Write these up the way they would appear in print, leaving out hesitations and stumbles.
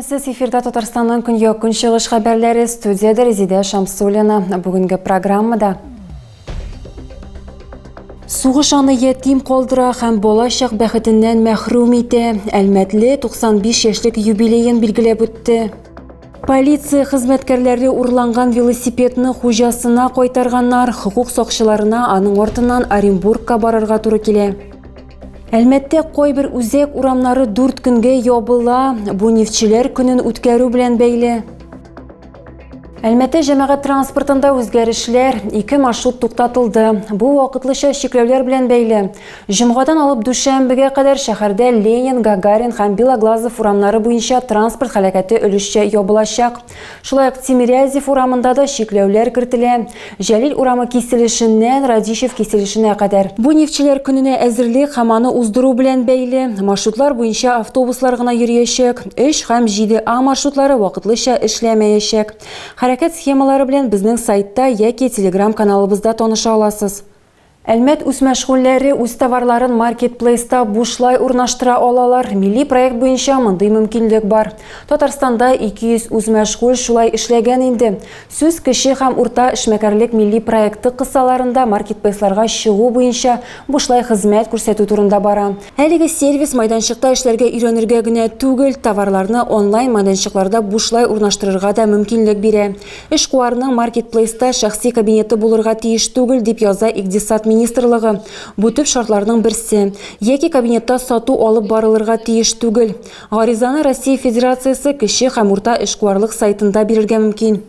Исәнмесез, эфирда Татарстанның көньяк-көнчыгыш хәбәрләре, студиядә Резидә Шамсуллина. Бүгенге программада Сугыш аны ятим калдыра һәм балачак бәхетеннән мәхрүм итә. Әлмәтле 95 яшьлек юбилеен билгеләп үтте. Полиция хезмәткәрләре урланган велосипедны хуҗасына кайтарганнар. Хокук сакчыларына аның артыннан Оренбургка барырга туры килә. Әлмәттә кайбер үзәк урамнары 4 көнгә ябыла. Бу нефтьчеләр көнен үткәрү белән бәйле. Әлмәттә җәмәгать транспортында үзгәрешләр, ике маршрут туктатылды. Бу вакытлыча чикләүләр белән бәйле. Җомгадан алып дүшәмбегә кадәр шәһәрдә Ленин, Гагарин һәм Белоглазов урамнары буенча транспорт хәрәкәте өлешчә ябылачак. Шулай ук Тимирязев урамында да чикләүләр кертелә. Җәлил урамы киселешеннән Радищев киселешенә кадәр. Бу нефтьчеләр көненә әзерлек һәм аны уздыру белән бәйле. Маршрутлар буенча автобуслар гына йөриячәк. 3 һәм 7 А маршрутлары вакытлыча эшләмәячәк. Хәрәкәт схемалары белән безнең сайтта яки телеграм-каналыбызда таныша аласыз. Әлмәт үзмәшгульләре үз товарларын маркетплейста бушлай урнаштыра алалар. Милли проект буенча мондый мөмкинлек бар. Татарстанда 200 үзмәшгуль шулай эшләгән инде. Сүз кече һәм урта эшмәкәрлек милли проекты кысаларында маркетплейсларга чыгу буенча бушлай хезмәт күрсәтү турында бара. Әлеге сервис майданчыкта эшләргә өйрәнергә генә түгел, товарларны онлайн майданчыкларда бушлай урнаштырырга да мөмкинлек бирә. Эшкуарның маркетплейста шәхси кабинеты булырга тиеш түгел, дип яза Икътисад министрлыгы. Бу төп шартларның берсе. Яки кабинетта сату алып барылырга тиеш түгел. Гаризаны Россия Федерациясе Кече һәм урта эшкуарлык сайтында бирергә мөмкин.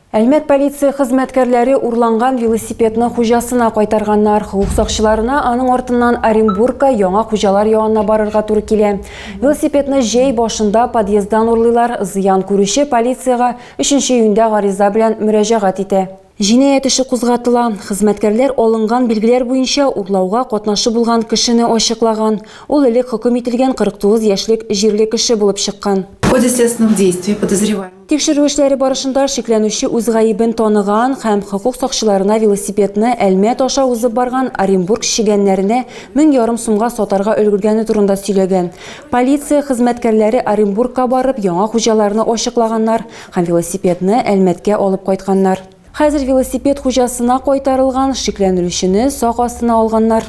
Әлмәт полиция хезмәткәрләре урланган велосипедны хуҗасына кайтарганнар. Хокук сакчыларына аның артыннан Оренбургка яңа хуҗалар янына барырга туры килә. Велосипедны җәй башында подъезддан урлыйлар. Зыян күрүче полициягә 3 июньдә гариза белән мөрәҗәгать итә. Җинаять эше кузгатыла. Хезмәткәрләр алынган билгеләр буенча урлауга катнашы булган кешене ачыклаган. Ул элек хөкем ителгән 49 яшьлек җирле кеше булып чыккан. В ходе следственных действий подозреваемый. Тикшерү эшләре барышында шикләнүче үз гаебен таныган һәм хокук сакчыларына велосипедны Әлмәт аша узып барган Оренбург чегәннәренә 1500 сумга сатарга өлгергәне турында сөйләгән. Полиция хезмәткәрләре Оренбургка барып, яңа хуҗаларны ачыклаганнар һәм велосипедны Әлмәткә алып кайтканнар. Хәзер велосипед хуҗасына кайтарылган, шикләнелүчене сак астына алганнар.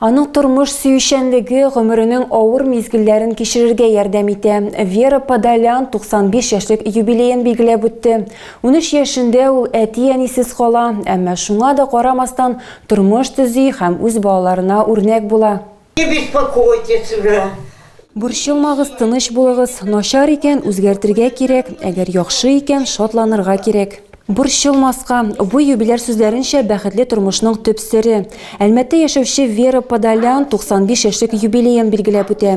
Аның тормыш сөючәнлеге гомеренең авыр мизгелләрен кичерергә ярдәм итә. Вера Подолян 95 яшьлек юбилеен билгеләп үтте. 13 яшендә ул әти-әнисез кала, әмма шуңа да карамастан тормыш төзи һәм үз балаларына үрнәк була. Не беспокойтесь уже. Борчылмагыз, тыныч булыгыз. Начар икән, үзгәртергә кирәк, әгәр яхшы икән, шатланырга кирәк. Борчылмаска. Бу юбиляр сүзләренчә, бәхетле тормышның төп сере. Әлмәттә яшәүче Вера Подолян 95 яшьлек юбилеен билгеләп үтә.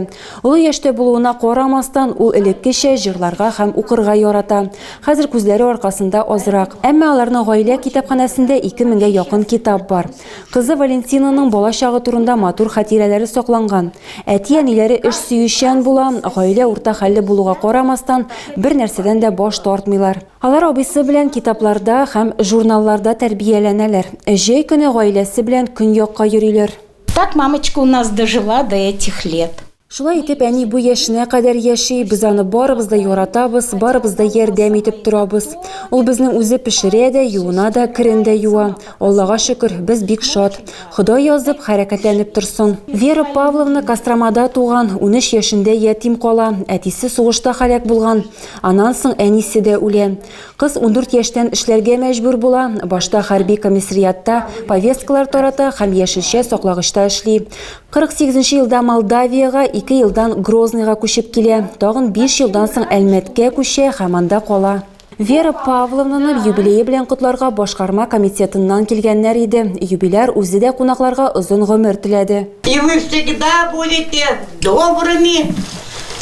Олы яшьтә булуына карамастан, ул элеккечә җырларга һәм укырга ярата. Хәзер күзләре аркасында азрак. Әмма аларның гаилә китапханәсендә ике меңгә якын китап бар. Кызы Валентинаның бала чагы турында матур хатирәләре сакланган. Әти-әниләре эш сөючән була, гаилә урта хәлле булуга карамастан, бер нәрсәдән дә баш тартмыйлар. Алар абыйсы белән китапларда һәм журналларда тәрбияләнәләр. Җәй көне гаиләсе белән көньякка йөриләр. Так мамочка у нас дожила до этих лет. Шулай итеп, әни бу яшенә кадәр яши, без аны барыбыз да яратабыз, барыбыз да ярдәм итеп торабыз. Ул безнең үзе пешерә дә, юына да, керен дә юа. Аллага шөкер, без бик шат. Ходай язып, хәрәкәтләнеп торсын. Вера Павловна Костромада туган, 13 яшендә ятим кала, әтисе сугышта һәлак булган. Аннан соң әнисе дә үлә. Кыз 14 яшьтән эшләргә мәҗбүр була, башта хәрби комиссариатта повесткалар тарата һәм яшелчә саклагычта эшли. 48 нче елда Молдавиягә, ике елдан Грозныйга күчеп килә. Тагын биш елдан соң Әлмәткә күчә һәм анда кала. Вера Павловнаны юбилее белән котларга башкарма комитетыннан килгәннәр иде. Юбиляр үзе дә кунакларга озын гомер теләде. И вы всегда будете добрыми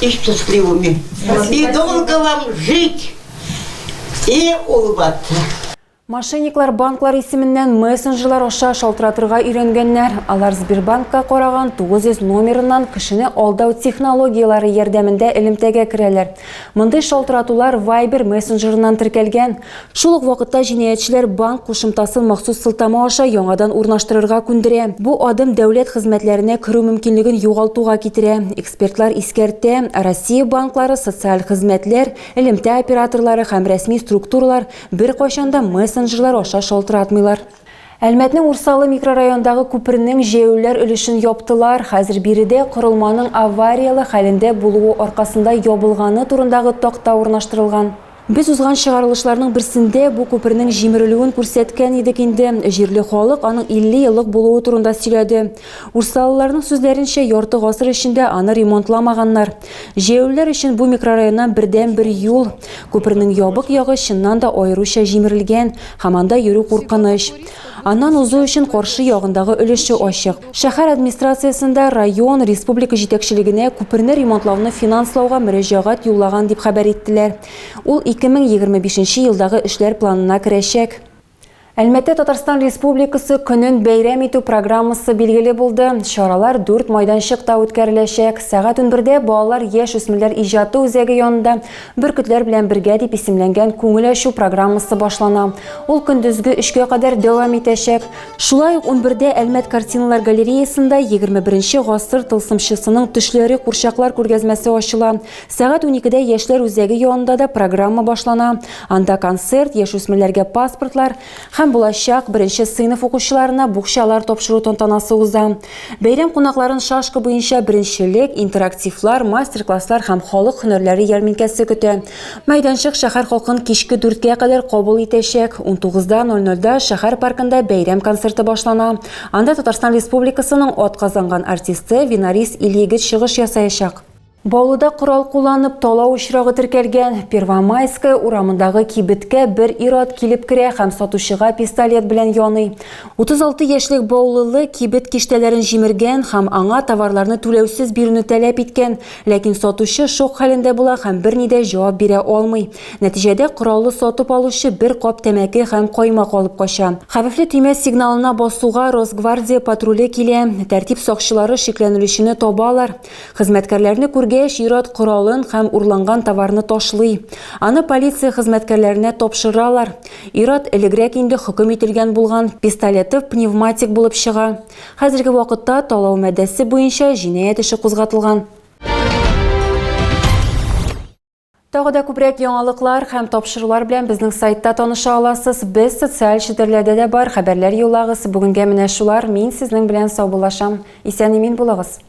и счастливыми. И долго вам жить и улыбаться. Мошенниклар банклар исеменнән мессенджерлар аша шалтыратырга өйрәнгәннәр. Алар Сбербанкка караган 900 номерыннан кешене алдау технологияләре ярдәмендә элемтәгә керәләр. Мондый шалтыратулар Viber мессенджерыннан теркәлгән. Шул ук вакытта җинаятьчеләр банк кушымтасын махсус сылтама аша яңадан урнаштырырга күндерә. Бу адым дәүләт хезмәтләренә керү мөмкинлеген югалтуга китерә. Экспертлар искәртә, Россия банклары, социаль хезмәтләр, элемтә операторлары һәм рәсми структуралар Беркайчан да мессенджерлар аша шалтыратмыйлар. Әлмәтнең Урсалы микрорайонындагы күпернең җәяүлеләр өлешен яптылар. Хәзер биредә корылманың аварияле хәлендә булуы аркасында ябылганы турындагы такта урнаштырылган. Без узган чыгарылышларның берсендә бу күпернең җимерелүен күрсәткән идек инде. Җирле халык аның 50 еллык булуы турында сөйләде. Урсалыларның сүзләренчә, ярты гасыр эчендә аны ремонтламаганнар. Җәяүлеләр өчен бу микрорайоннан бердәнбер юл. Күпернең ябык ягы чыннан да аеруча җимерелгән һәм анда йөрү куркыныч. Аннан узу өчен каршы ягындагы өлеше ачык. Шәһәр администрациясендә район, республика җитәкчелегенә күперне ремонтлауны финанслауга мөрәҗәгать юллаган дип хәбәр иттеләр. Ул 2025 нче елдагы эшләр планына керәчәк. Әлмәттә Татарстан Республикасы көнен бәйрәм итү программасы билгеле булды. Чаралар дүрт майданчыкта үткәреләчәк. Сәгать 11-дә балалар яшүсмерләр иҗаты үзәге янында Бөркетләр белән бергә дип исемләнгән күңел ачу программасы башлана. Ул көндезге өчкә кадәр дәвам итәчәк. Шулай ук 11-дә Әлмәт картиналар галереясында 21 гасыр тылсымчысының төшләре курчаклар күргәзмәсе ачыла. Сәгать 12-дә Яшьләр үзәге янында да программа башлана. Анда концерт, яшүсмерләргә паспортлар һәм булачак беренче сыйныф укучыларына букчалар тапшыру тантанасы уза. Бәйрәм кунакларын шашка буенча беренчелек, интерактивлар, мастер-класслар һәм халык һөнәрләре ярминкәсе көтә. Мәйданчык шәһәр халкын кичке дүрткә кадәр кабул итәчәк. 19:00 шәһәр паркында бәйрәм концерты башлана. Анда Татарстан Республикасының атказанган артисты Винарис Ильегет чыгыш ясаячак. Баулыда корал кулланып талау очрагы теркәлгән. Первомайская урамындагы кибеткә бер ир-ат килеп керә һәм сатучыга пистолет белән яный. 36 яшьлек баулылы кибет киштәләрен җимергән һәм аңа товарларны түләүсез бирүне таләп иткән. Ләкин сатучы шок хәлендә була һәм берни дә җавап бирә алмый. Нәтиҗәдә кораллы сатып алучы бер кап тәмәке һәм каймак алып кача. Хәвефле төймә сигналына басуга Росгвардия патруле килә. Тәртип сакчылары шикләнелүчене табалар. Хезмәткәрләрне күргәч, ир-ат коралын һәм урланган товарны ташлый. Аны полиция хезмәткәрләренә тапшыралар. Ир-ат элегрәк инде хөкем ителгән булган, пистолеты пневматик булып чыга. Хәзерге вакытта талау маддәсе буенча җинаять эше кузгатылган. Тагы да күбрәк яңалыклар һәм тапшырулар белән безнең сайтта таныша аласыз. Без социаль челтәрләрдә дә бар, хәбәрләр юллагыз. Бүгенгә менә шулар. Мин сезнең белән саубуллашам. Исән-имин булыгыз.